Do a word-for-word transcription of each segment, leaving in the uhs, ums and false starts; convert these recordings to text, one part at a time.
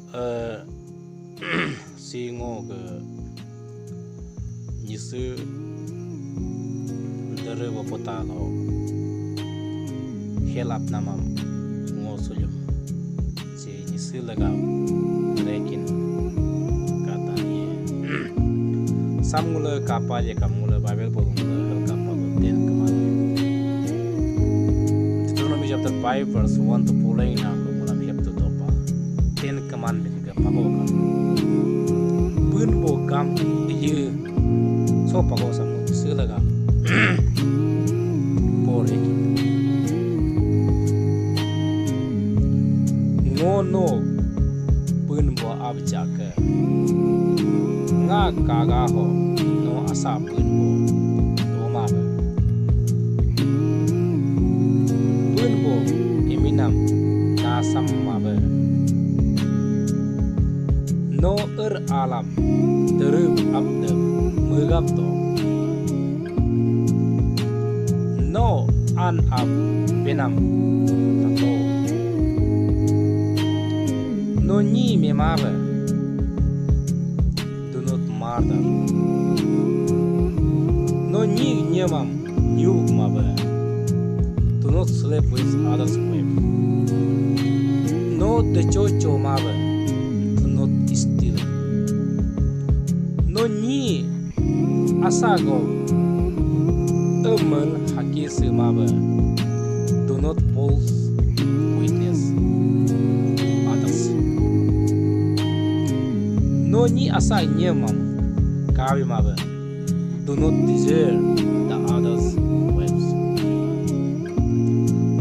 Eh, si ngo ke nyisi dere wa pota lo helap namam ngo suyum. Si nyisi lega rekin kata ni. Sam ngule kapa ye kam ngule Bible pol ngule hel kapa lo Ten Commandment. Deuteronomy chapter five verse one to following na ko ngulam hep to topa. Ten Commandment ga pago ka. Pun bo kam ye so pago sam sila ga. Por he. Ngo no pun bo abja ke. Nga kaga ho no asa pun bo doma ba. Pun bo eminam nasam ma ba. No er alam teru abde megap to. No an ab benam tato. No nyi mema ba. Do not murder. No nyi nyemam nyu ma ba. Do not sleep with others' wife. No techo cho ma ba. Do not steal. No nyi asa go emal haki se ma ba. Do not false witness others. No nyi asa nyemam kawi ma ba. Do not desire the others' wives.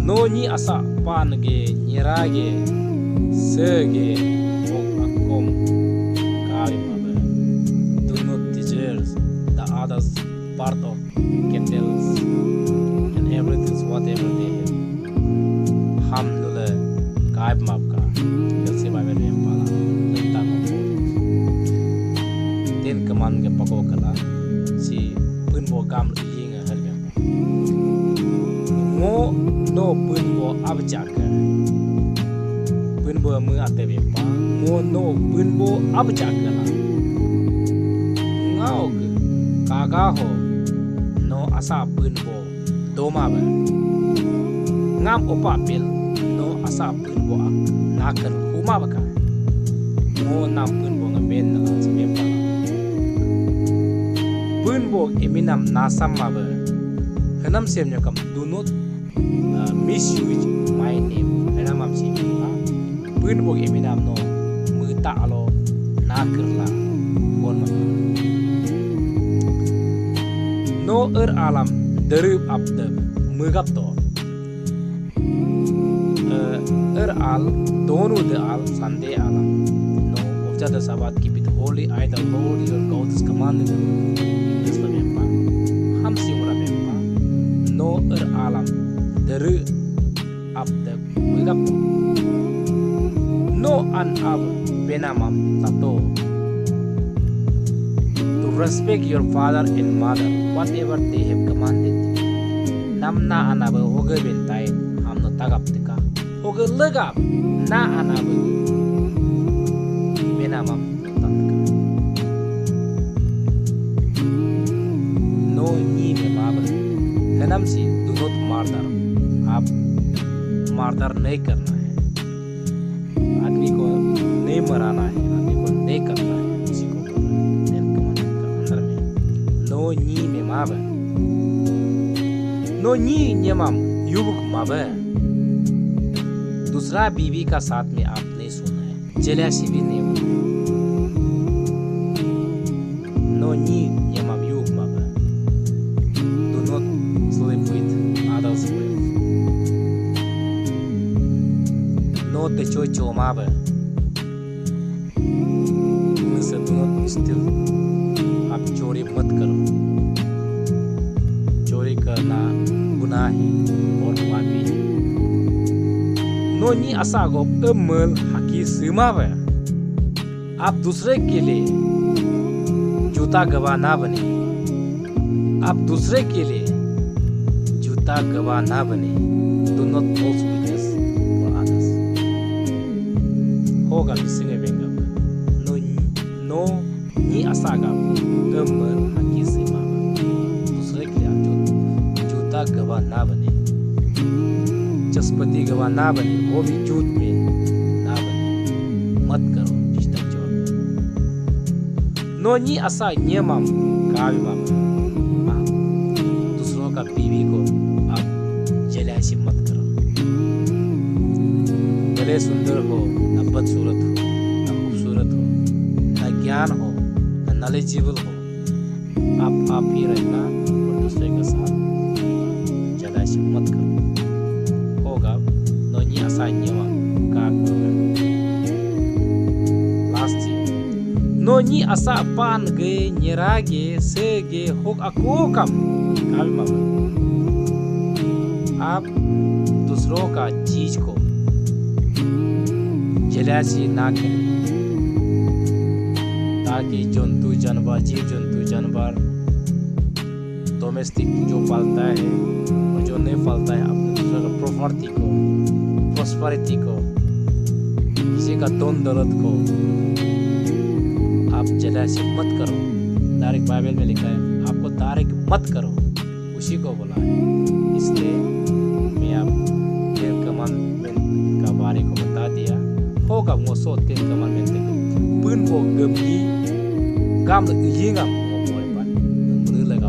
No nyi asa pan ge nyera ge se ge bok akom kawi ma ba. Do not desire the others' part of candles and everything whatever they have. Ham nule kaib map ka. Kelse Bible em pala. Lenta mo. Ten Command ge pago kala. Si pun bo kam lu ying hal em. Ngo no pun bo abjak. Pun bo mu ate bempa. Ngo no pun bo abjak kala. Ngau ke kaga ho no asa pun bo doma ba. Ngam opa pil no asa pun bo ak nakar huma ba ka. Ngo nam pun bo ngaben na la si bempa. Pun bo eminam nasam ma ba. Hanam sem nyakam do not uh, misuse my name. Hanam am si bempa. Pun bo eminam no meta alo nakirla bon ma. No er alam derip abde megap to. Eh, er al donu de al Sunday alam. No observe the Sabbath, keep it holy. I, the Lord your God, is commanding you in this mempa. Ham si mula mempa. No er alam derip abde megap to. No an ab benamam tato. To respect your father and mother, whatever they have commanded. Namna anabe hoge bentain ham no tagap tika. Hoge legap na anabe benamam. No nyi mema ba. Hanam si do not murder. आप murder नहीं करना है. आदमी को नहीं मराना है, आदमी को नहीं करना है, उसी को बोल रहा है Ten Commandment का अंदर में. No nyi mema ba. No nyi nyemam yubuk ma ba. दूसरा बीवी का साथ में आप नहीं सोना है. Jealousy भी नहीं होना है. No nyi nyemam yuk ma ba. Do not sleep with others' wife. No techo cho ma ba. Nise do not steal. आप चोरी मत करो. चोरी करना गुनाह है और पापी है. No nyi asa go emal haki sima ba. आप दूसरे के लिए जूता गवाह ना बने. आप दूसरे के लिए जूता गवाह ना बने. Do not false witness for others. Hoga misinge benga. Nyi asa gab, ember haki sima. दूसरे के लिए आप जूत, जूता गवा ना बने, चस्पति गवा ना बने, वो भी जूत में ना बने। मत करो, डिजिटल जगत। No nyi asa nyemam, kawimam, आप दूसरों का बीवी को आप जलासी मत करो। भले सुंदर हो, ना बदसूरत हो, ना खूबसूरत हो, ना ज्ञान हो, ना नॉलेजेबल हो, आप आप ही रहना और दूसरे के साथ जलासी मत करो। होगा, no nyi asa nyemam, kawimam. Last thing. No nyi asa pan ge, nyera ge, se ge, hok ako kam. Kawimam. आप दूसरों का चीज को जलासी ना करें, ताकि जंतु जानवर, जीव जंतु जानवर, डोमेस्टिक जो पालता है और जो नहीं पालता है, अपने दूसरे का प्रॉपर्टी को, प्रॉस्पेरिटी को, किसी का धन दौलत को आप जलासी मत करो। डायरेक्ट बाइबल में लिखा है, आपको डायरेक्ट मत करो, उसी को बोला है। इसलिए मैं आप टेन कमांडमेंट का बारे को बता दिया। Hoga ngo so ten commandment ke pun bo gem ni gam le yingam ngo pore pan. Mene lega